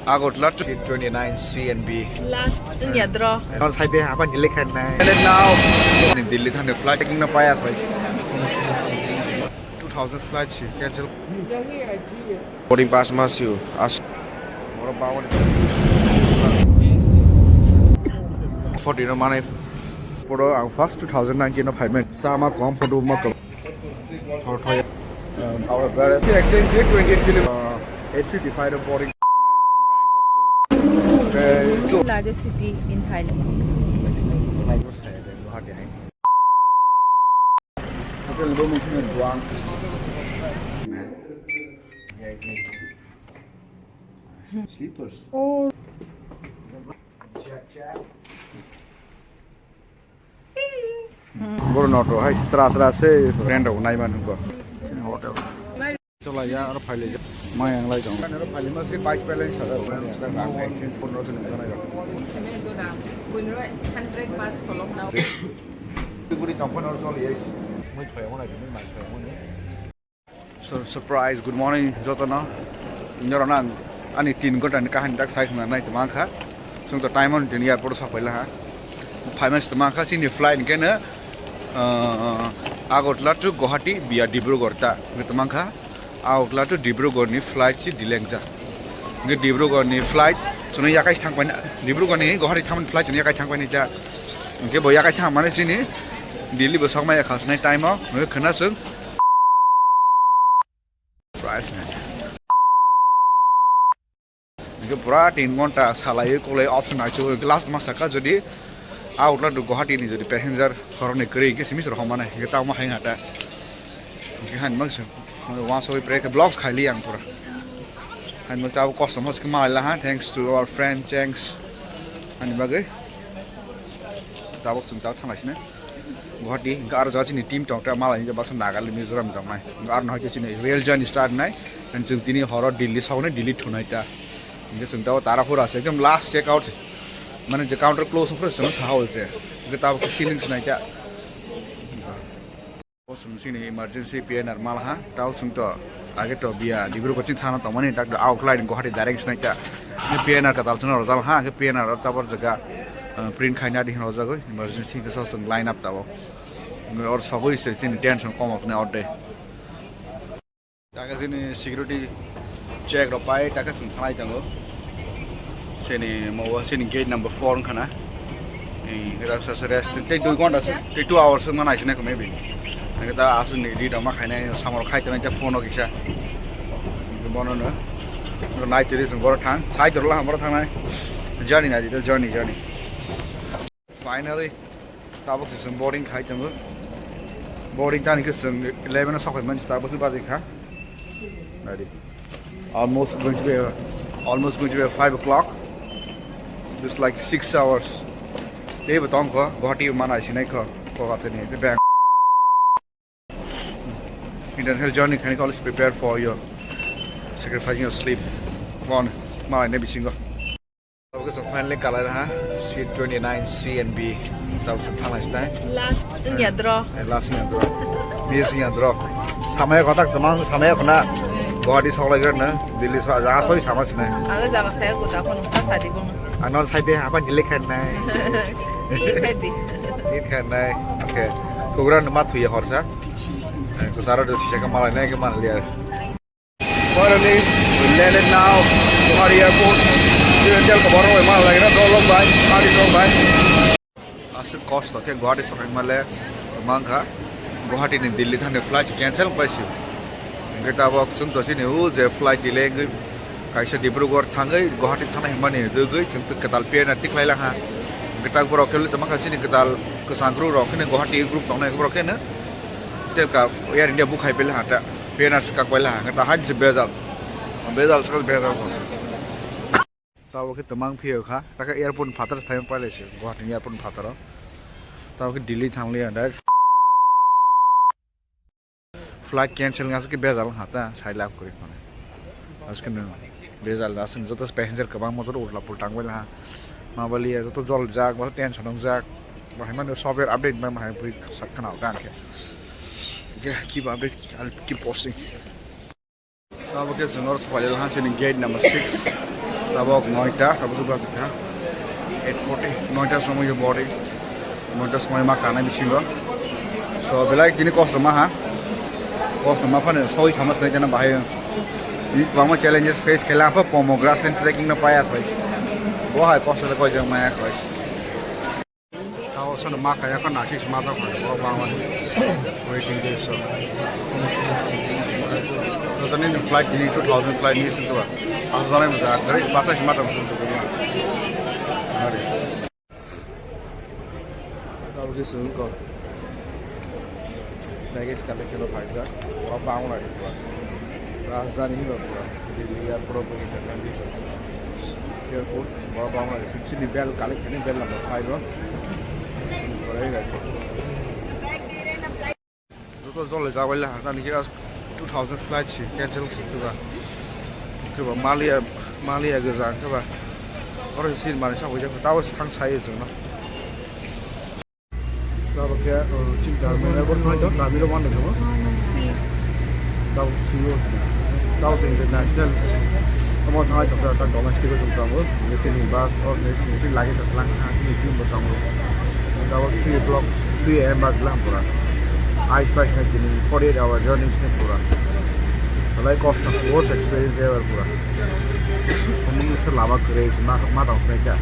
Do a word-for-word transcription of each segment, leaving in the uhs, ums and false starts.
Agartala to twenty-nine C N B. Last wngya dro. Nang sai be hapa delay khainai. And now, Delhi thani flight taking na paya khoi. Two thousand flight si cancel. Boarding pass ma siu. As. Moro bawon. Forty no manai. Poro ang first two thousand nineteen no phaimai. Sama kom photo ma kom. Thor thor. Um, our brother. Exchange rate twenty-eight kilo. Uh, eight fifty-five of boarding. Okay, so. Largest city in Thailand. Hotel room is in Guang. Sleepers. Oh. Check, check. Boro noto hai sra sra se friend rok nai man go. Hotel. Chola ya aro phaile ja. Mai ang lai jong. Aro phaile ma se vice president sa da. Exchange pon ro se nang nai. Hundred baht solok na. Tiburi company ro choli ya. Mui phai mo nai, mui mai phai mo nai. So, surprise, good morning, jotono. Norok ang ani tin ghonta ni kahani tak sai khna nai tongma kha. Chwng to time on tin airport o sok paila ha. Phaima se tongma kha chini flight hwnkhe no, ah, Agartala to Guwahati via Dibrugarh ta. Hwnkhe tongma kha Agartala to Dibrugarh ni flight si delay wngjak. Hwnkhe Dibrugarh ni flight chwng yakai thang paina, Dibrugarh ni Guwahati thangmani flight chwng yakai thang paina ta. Hwnkhe bo yakai thang mani chini Delhi bo sok maya khasnai time o, hwnkhe khwna chwng Price nai. Hingke pura tin ghonta salai kolai option naichu, hingke last ma saka jodi Agartala to Guwahati ni jodi passenger horoni kwrwi hingke simi soro homa nai, hingke tamo hai hata. Hingke han mang se, wansugwi pore khe vlogs khaili ang pura. Han mang tabo customers khe malai laha, thanks to our friend, thanks. Ani bagwi. Tabok chwng tabok thanglaisina. Guwahati, hingke aro jaga chini team tong, tei malai hingke baksa Nagaland, Mizoram tongnai. Hingke aro no hai chini rail journey start nai, and chwng chini horo Delhi soknai, Delhi thunai ta. Hingke chwng tabo Tarapur ase, ekdom last check out, mane je counter close ongphuru chwng saha ol se. Hingke tabok ceiling se nai ta. O chwng chini emergency P N R mal ha, tao chwng to age to biya Dibrugarh chini thana tongmani, tak Agartala ni Guwahati direct sinai ta. Ni P N R katal chwng rojal ha, ke P N R tabor jaga, eh, print khaina di rojagoi, emergency ke so chwng line up tabo. Or sogoi se chini tension kom okne orde. Taka chini security check rok pai taka chwng thanglai tongo. Chini mo, chini gate number four wngkha na. Ni rasa se rest tei dui ghonta se, tei two hours wngma nai sinai kho maybe. Nang ta aswk ni di dama khainai samor khai tonai ta phone o kisa. Bono no. Nai tiri chwng boro thang, sai toro la boro thangnai. Journey nai di, journey, journey. Finally, tabuk se chwng boarding khai tongo. Boarding tani khe chwng eleven o sokhai mani, tabuk se bajai kha. Nai di. Almost going to be, almost going to be five o'clock. Just like six hours. Tei bo tong kho, Guwahati mana sinai kho, Kolkata ni, the bank. International journey khaini always prepare for your sacrificing your sleep. Bon, malai ne bisingo. Tabuk se finally kalai ha, seat twenty-nine C and B. Tabuk se thanglai sinai. Last wngya dro. Eh, last wngya dro. Miss wngya dro. Samaya kotak tamang samaya khona. Guwahati soklai gra na. Delhi so, jaga soi sama sinai. Ang jaga saya kota kono kha sadi bono. Ano sai be apa delay khainai. Di khaidi. Di khainai. Okay. Program ma thuya horsa. Eh, ko sara do sisa ka malai nai ke man liya. Finally, we landed now. Guwahati airport. Jira jal ko boro ma lai na dol bai, party dol bai. Aswk kosto khe Guwahati sokaima le mangkha. Guwahati ni Delhi thani flight cancel paisi. Hingke tabok chwng to chini o je flight delay wngwi kaisa Dibrugarh thangwi Guwahati thana himani rwgwi chwng to kwtal P N R tikhlai langha. Hingke tak borok khe tongma kha chini kwtal kwchang group rok kheno Guwahati group tongnai borok kheno telka Air India book khai pele hata P N R se kak paila hingke ta hain se bejal. Bejal saka bejal. Tabok khe twmang phiyo kha, takhe airport ni phataro thaiman pailai se, Guwahati ni airport ni phataro. Tabok khe Delhi thang liya direct. Flight cancel wngya se khe bejal wngkha ta, sai lab kwrwi phano. Aske no bejal aswk joto passenger kwbangma joto ulta pulta wngwi laha. Mabaliya joto jol jak, joto tension wngjak. Bahai mano software update bai bahai bui sak khana hwnkha hwnkhe. Hwnkhe kiba update, I'll keep posting. Abo khe chwng oro sokphailai laha chini gate number six. Tabok noita, tabok suka suka. Eight forty, noita somoi yo body. Noita somoi ma kanai bisingo. So, belai tini kosto ma ha. Kosto ma phane soi sama sinai jana bahai. Tini kwbangma challenges face khela pha pomo grassland trekking no paya khoi. Bo hai kosto le koi jang maya khoi. Tao sono ma kaya ko nasi sima ta ko bo bangwani. Waiting list so. Totally ni flight ni two thousand flight ni sin tuwa. Asal ni mata dari bahasa sima ta ko. Hari. Tao ke sun ko. Baggage collection of Pfizer. Bo bangwani tuwa. Rajdhani hiba pura Delhi airport o bwrwi thangna di. Airport, bo bangla sini bell collect khaini bell number five o. Joto jole jagwai la, nani khe two thousand flight si cancel si khe ba. Khe ba Malia, Malia gajang khe ba. Oro sin mani sa hoja, tao thang sai jengno. Tabok khe, uh, chini terminal airport thangwi tong, terminal one ni thangwi. Tabok three o, tabok se international. Omo thangwi tong khe, ta domestic o chwng tongo. Nisi ni bus, or nisi, nisi luggage sa tlang, ha, chini team bo tongo. Tabok three o'clock, three a m bus lang pura. Ice bus hai chini forty-eight hour journey chini pura. Belai kosto, worst experience ever pura. Omoni se lama kwrwi, ma, ma tong khe.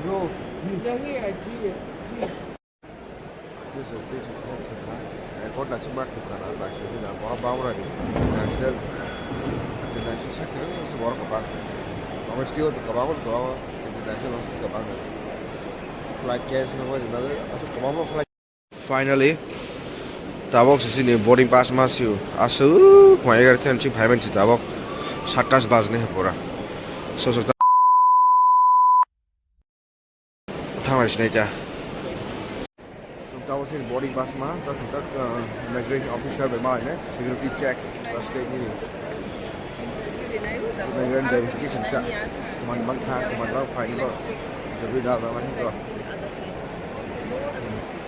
Bro, G. This is, this is not so bad. Ekota si mat tukar ar bai sini na, bora bawra ni. National, national sector is bora kaba. Domestic to kaba ko kaba, international hospital kaba. Flight cancel ko ni na, asu kaba flight. Finally, tabok sisini boarding pass ma siu. Aswk mai gar khe si phaiman si tabok satas bajne he pura. So, so, thanglai sinai ta. Tabok sini boarding pass ma, ta thang ta, uh, immigration officer bai malai ne, security check, ta state ni. Immigration verification ta. Kuman bang tha, kuman bang fine ko. Jabi da da ma ko.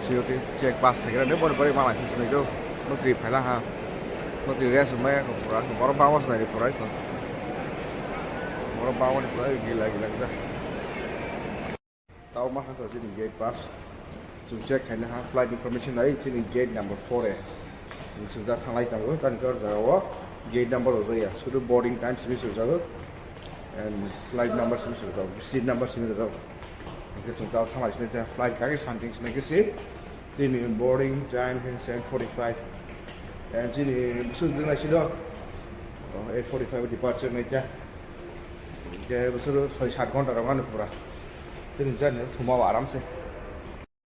Security check pass khai gra ne, bor bor ma lai phis nai do. Nokri phaila ha. Nokri rest mai ko pura. Bor bawas nai pura ko. Bor bawas nai pura gila gila gila. Tao ma ha ko jini gate pass. Chwng check khaina ha flight information nai chini gate number four e. Chwng da thanglai tango tani kor jaga o gate number o jaya. Sudu boarding time simi sujak. And flight number simi sujak. Seat number simi sujak. Hingke chwng tao thanglai sinai ta flight kaki something sinai khe si. Chini boarding time khe seven forty-five. And chini busu jwnglai si do. Oh, eight forty-five departure nai ta. Hingke busu soi sat ghonta rok ano pura. Chini journey thuma aram se.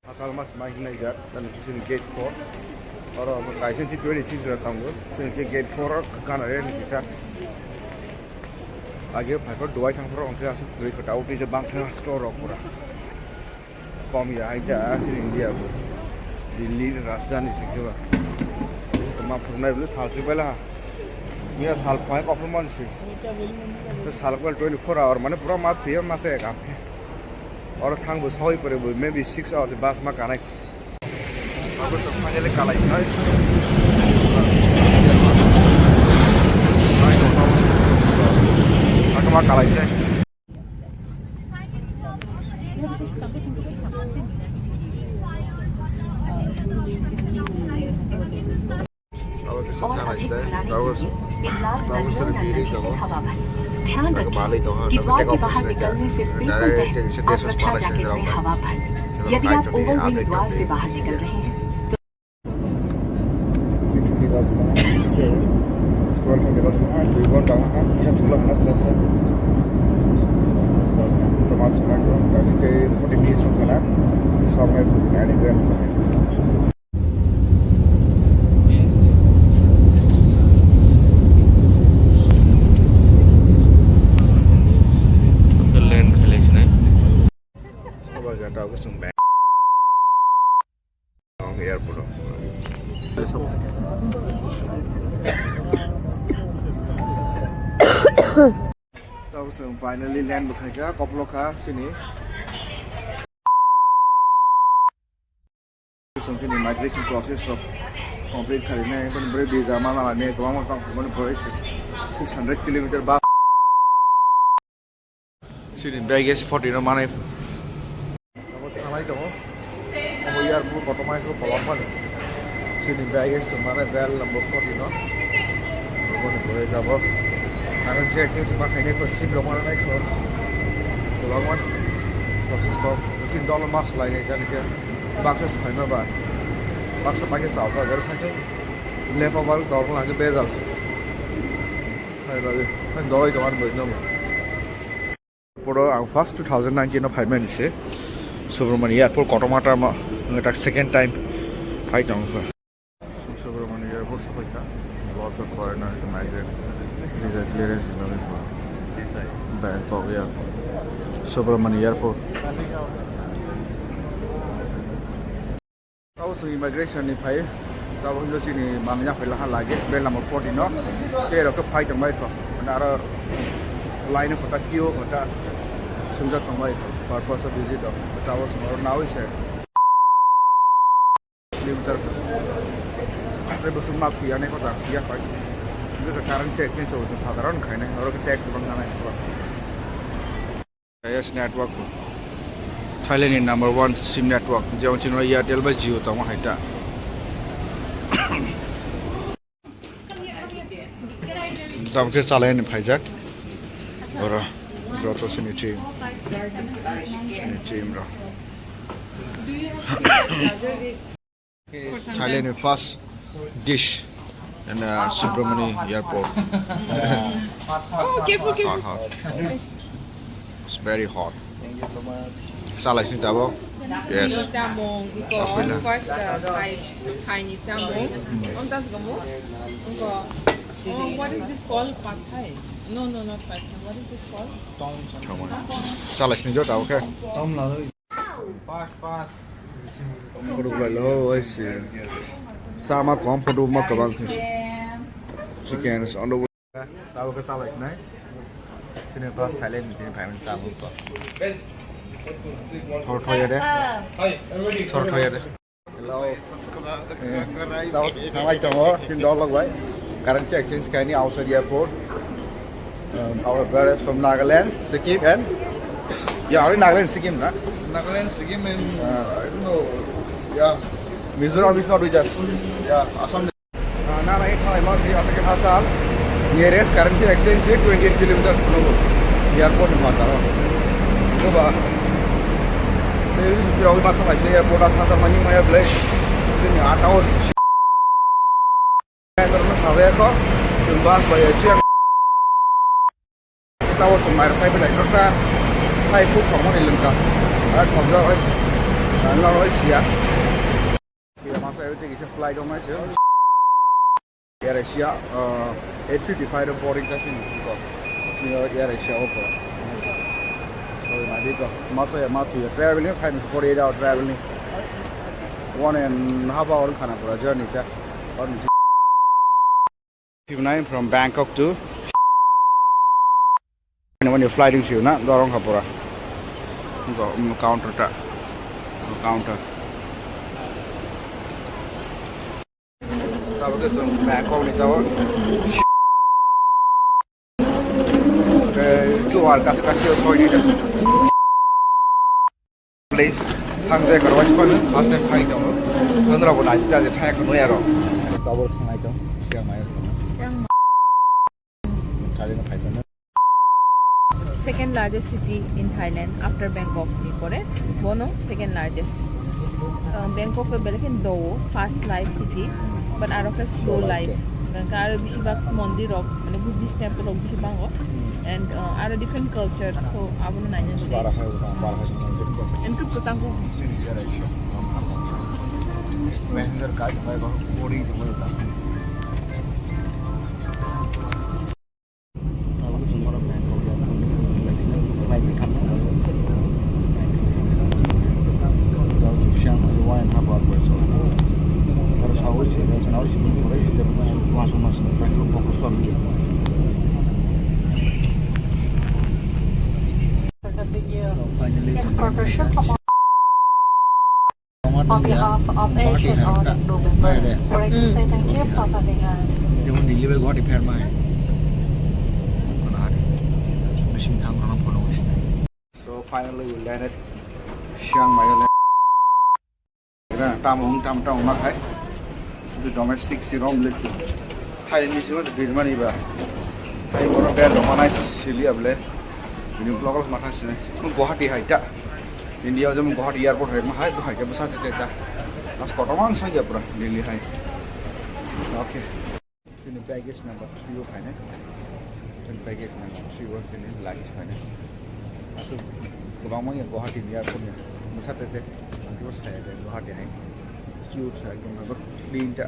Asal mas mai hinai jak, dan chini gate four. Oro kaisa T twenty-six rok tongo. Chini gate four o kana re ni kisa. Age phai ko duai thang phoro hingke aswk twi kota o kisa bang thang store rok pura. Kom ya hai ja, aswk India bo. Delhi rajdhani se khe ba. Ma phungnai bwle sal chubela. Miya sal phai kok man si. To sal kwal twenty-four hour mane pura ma thwiya ma se ka. Oro thang bo soi pore bo maybe six hours bus ma kanai. Abo chwng finally kalai sinai. Abo ma kalai sinai. Abo khe sokha nai side, abo, abo sir biri tongo. Abo malai tongo, abo take off khaisai kha. Direct take se desh os malai se rok. Abo flight ni update rok. Twelve thirty bajma, dui ghonta wngkha, kisa chwla hwnna sra sra. Toma chwla khe, tei forty minutes wngkha na, sabnai phuru nai ni gram. Land khalai sinai. Abo jaga o chwng bag. Airport o. Tabuk chwng finally land bo khaikha, koplokha sini. Chwng sini migration process rok Complete khalinai, bini bwrwi visa ma nalainai, kwbangma tong phai mani bwrwi six hundred kilometer bus. Chini baggage forty no manai. Abo thangnai tongo. Abo airport kotorma khe kolok mani. Chini baggage tong mani bell number forty no. Boni bwrwi abo. Aro je ekhe se ma khainai kho, sim rok ma nai kho. Kolok mani. Process to. Chini dolo mas lainai jani khe. Baksa se phaima ba. Baksa paikhe sa ba, gari sa khe. Left over dolo lagi bezal se. Hai lagi. Hai dolo ito man bwrwi no. Poro ang first two thousand nineteen no phaimani se Subramani Airport kotorma ta ma, wngkha second time phai tongo kha. Subramani Airport sopaikha. Lots of foreigner migrant visa clearance ni bagwi Bangkok Airport, Subramani Airport. Abo chwng immigration ni phai, tabuk hinwi chini manwi yaphai laha luggage bell number forty no, tei rok khe phai tongbai kho, mane aro line kho ta queue kho ta swngjak tongbai kho, purpose of visit rok, tabuk chwng oro nawi se kilometer khe bwswk ma thwi yani kho ta siya phai, bwswk currency exchange o chwng sadharon khainai, oro khe tax bang nanai kho. Yes, network. Thailand ni number one sim network. Jemon chini Airtel bai Jio tongo hai ta. Tamo khe chalai ni phaijak. Oro, oro to sini team. Sini team ro. Thailand first dish in uh, Subramani Airport. Oh, careful, careful. Hot, hot. It's very hot. Thank you so much. Salai sini tabo? Yes. Chamung, iko first uh, Thai, Thai ni chamung. Ontas kamu? Iko. Oh, what is this called? Pad Thai? No, no, not Pad Thai. What is this called? Salai sini jo tabo khe? Tom lalo. Fast, fast. Photo bulai lo, oi se. Sama kom photo ma kabang khe. Chicken, on the way. Tabo khe salai nai. Sini first Thailand ni phai man chamung to. Thor thor ya de. Thor thor ya de. Hello. Tabo salai tongo, tin dolok bai. Currency exchange kaini outside airport. Um, our brothers from Nagaland, Sikkim, and yeah, only Nagaland, Sikkim, na? Nagaland, Sikkim, and uh, I don't know. Yeah. Mizoram is not with us. Yeah, Assam. Uh, na na ito ay mas yung ato kita sal. Nearest currency exchange is twenty eight kilometers from airport ni mata. Ito ba? Ito yung sipiro yung mata sa airport at sa mani maya blay. Ito yung ataw. Ito na sa ko. Yung bus ba yung siya. Tabo se mairok sai belai nokta. Hai khuk thongmani lwngkha. Hai thokjak oi. Nang nang oi siya. Siya masa everything is a flight on my show. Air Asia uh, eight fifty-five of boarding kasi ni ko. Siya Air Asia opo. So my big masa ya matu ya traveling five forty-eight hour traveling. One and half hour khana pura journey ta. Fifty-nine from Bangkok to. When you flight in Siuna, Dorong Kapura. Go, um, counter ta. Counter. Tabuk ke sung Bangkok ni tabo. Ke, two hour kasi kasi soi ni das. Place thangjak aro waisa phano first time thangwi tongo. Hwnrokbo naitha je thangya khe nui aro. Tabuk thangnai tong, siya mai. Siang ma- Thailand phai tong. Second largest city in Thailand after Bangkok ni pore, bono second largest. Uh, Bangkok ke belai khe do fast life city, but aro khe slow life. Hwnkhe aro bisi bak mondir rok, mane Buddhist temple rok bisi bango. And uh, aro different culture, so abono naina bagwi. Bara hai, bara hai. And kub kwchang khe. Messenger card, boarding. So finally, On behalf of Asian Audit Movement, we'd like to say thank you for having us. Jemon Delhi bai Guwahati pher mai. Kono hari bising thang rana phono wis. So finally we landed Chiang Mai. Tamo hung tam tam ma khai. The domestic si rom lesi. Thai ni si mas Birmani ba. Thai bono ber rok manai si sili able. Bini vlog rok matha sini. Guwahati hai ta. India jemon Guwahati airport hai ma hai, hai ta bwsa te ta. As kotorma wng sanja pura Delhi hai. Okay. Sini baggage number three o phainai. Sini baggage number three o sini luggage phainai. Aswk kwbangma ya Guwahati ni airport ni bwsa te te. Ang kebo saya de Guwahati hai. Queue sa ekdom nangkuk clean ta.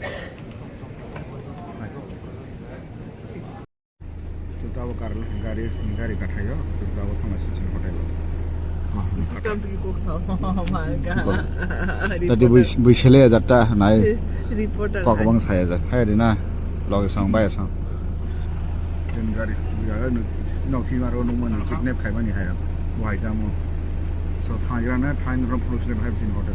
Chwng tabuk gari, gari, gari kathaio, chwng tabuk thangna sisi hotel o. Tam twi kok sao, malka. Tadi bui, bui sele ya jatta nai. Reporter kok hai. Bang saya jat. Hai di na. Loge sang bai sang. Chwng gari, gari nok si maro nung mani kidnap khai mani hai. Wahai tamo. So thangira na thain rom police le hai sini hotel.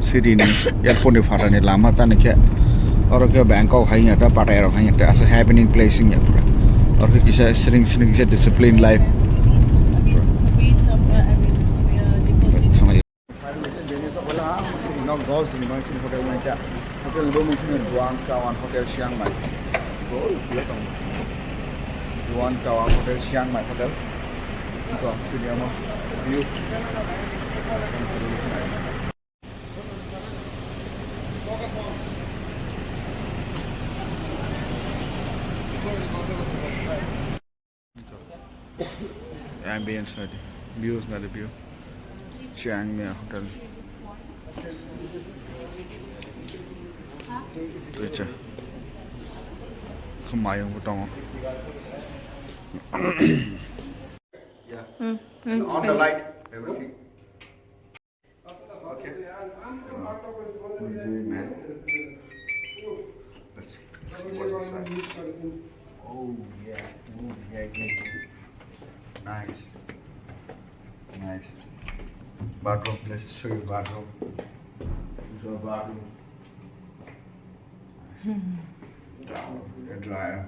City ni airport ni phatani lama tani khe oro khe Bangkok hai ya ta Pattaya rok hai ya ta asa happening place wngya pura oro khe kisa sring sring kisa discipline life thanglai. Nok dos din bang sini hotel mai ta hotel bo mungkin Duan Kawan Hotel Chiang Mai. Duan Kawan Hotel Chiang Mai Hotel. Ito, sini amo view. Ambience nadi, views nadi view. Chiang Mai Hotel. Tucha. Khamayung bo tongo. Yeah. Hmm, hmm, on the light, everything. Okay. Enjoy, man. Let's, let's see what's inside. Oh, yeah. Oh, yeah, yeah, yeah. Nice. Nice. Bathroom, let's show you bathroom. This is a bathroom. Nice. Towel, hair dryer.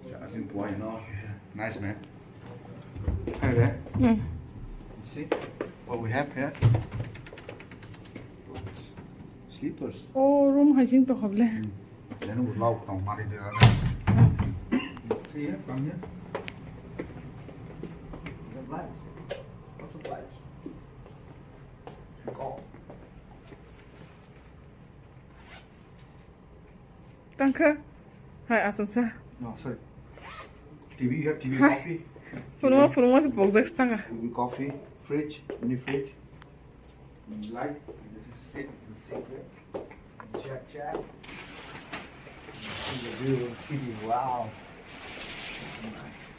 Charging point, no? Yeah. Nice, man. Hey there. Mm. You see what we have here? Slippers. Oh, room hai sing to khable. Hmm. Then we lock on, mari de. Mm. See here, come here. The lights. What's the lights? Go. Tangkha. Hai, asam sa. No, sorry. T V, you have T V, hai. Coffee. Phunuma, phunuma se pokjak tangkha. Coffee, fridge, mini fridge. Light, this is sink, the sink there. Check, check. See the view of the city, wow.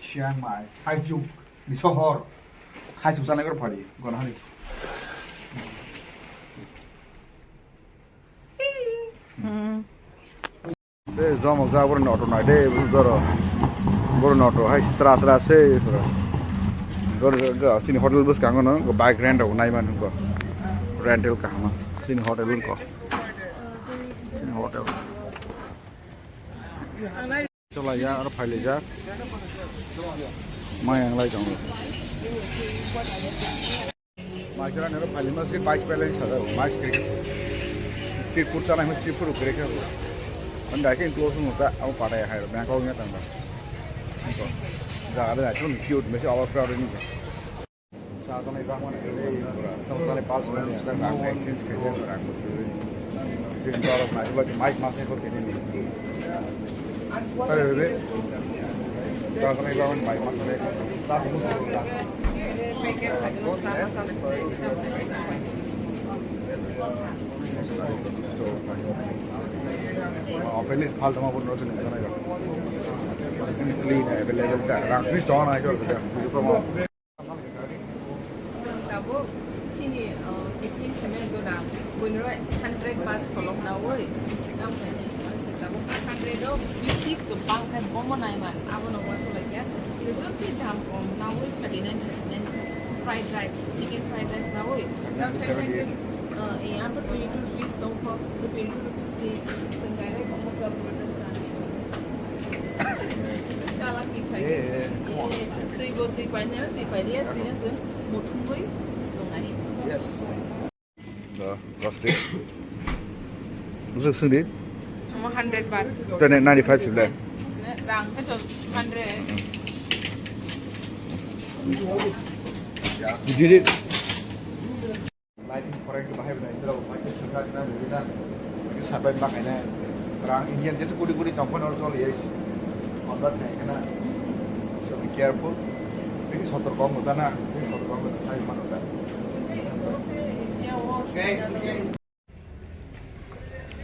Chiang Mai, Taichung, ni sohor. Taichung sana kor phari, gona hari. Hmm. Se jomok ja boro noto nai de, boro doro. Boro noto hai sra sra se. Doro, doro, sini hotel bus kango no, bike rent rok nai man ko. Rental kahama. Sini hotel ko. Sini hotel. Cholai ya, aro phai lai ja. Mai ang lai tongo. Mai jora nero phai lima si bais peleng sa jago, mais kiri. Street food chana hoi street food kiri khe. An dai ke close mo ta, amo Pattaya hai, Bangkok nya tang ba. Jaga de actually cute, mesi overcrowded ni. Sa sa nai bang mana kele, sa sa nai pas mana, sa bang exchange kele, sa bang. Sini dorok nai, bagi mic masih kok kele ni. Are, are. Sa sa nai bang mic masih kok. Open is phal tama pun rasa ni, sana ya. Sini clean, available ka. Rang sini store na, itu. Chwng tabuk chini, uh, exchange khainai dora, buino hundred baht kolok naui, tamo khainai, chwng tabuk hundred o bisi kwbang khai bomo naiman, abono uansuk laikha, chwng jotoni dam kom naui phatinai nai. Fried rice, chicken fried rice na oi. Fried rice, uh, eh, apa twenty two rupees tong kho, twenty two rupees ni, sengai rai kong kho. Chala ki khai. Yeah, yeah, yeah. Come on. Twi bo twi pai na, twi pai dia, twi na sen, mo thung oi, tong nai. Yes. Da, plastic. Bwswk swngdi? Omo hundred baht. Tene ninety five sibla. Rang khe to hundred. Did it? Life in foreign ke bahai bahai, ito bahai ke sungka na, na. Ke sabai bahai na. Rang Indian jese kuri kuri tongkon or choli ais. Convert khai kana. So be careful. Bini sotor kong uta na, bini sotor kong uta sai man uta.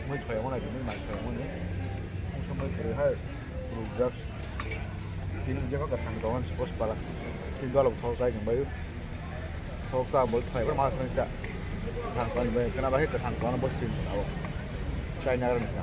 Mui thoi mo na, mui mai thoi mo ni. Mui thoi hai. Ruk jak. Tini je ko ka thang kawan suppose pala. Tin dolo thok sai jeng bayu. Thok sa bol thai bar mas nang ta. Thang kawan bai kana bai ka thang kawan bos tin awo. Chai na ran sa.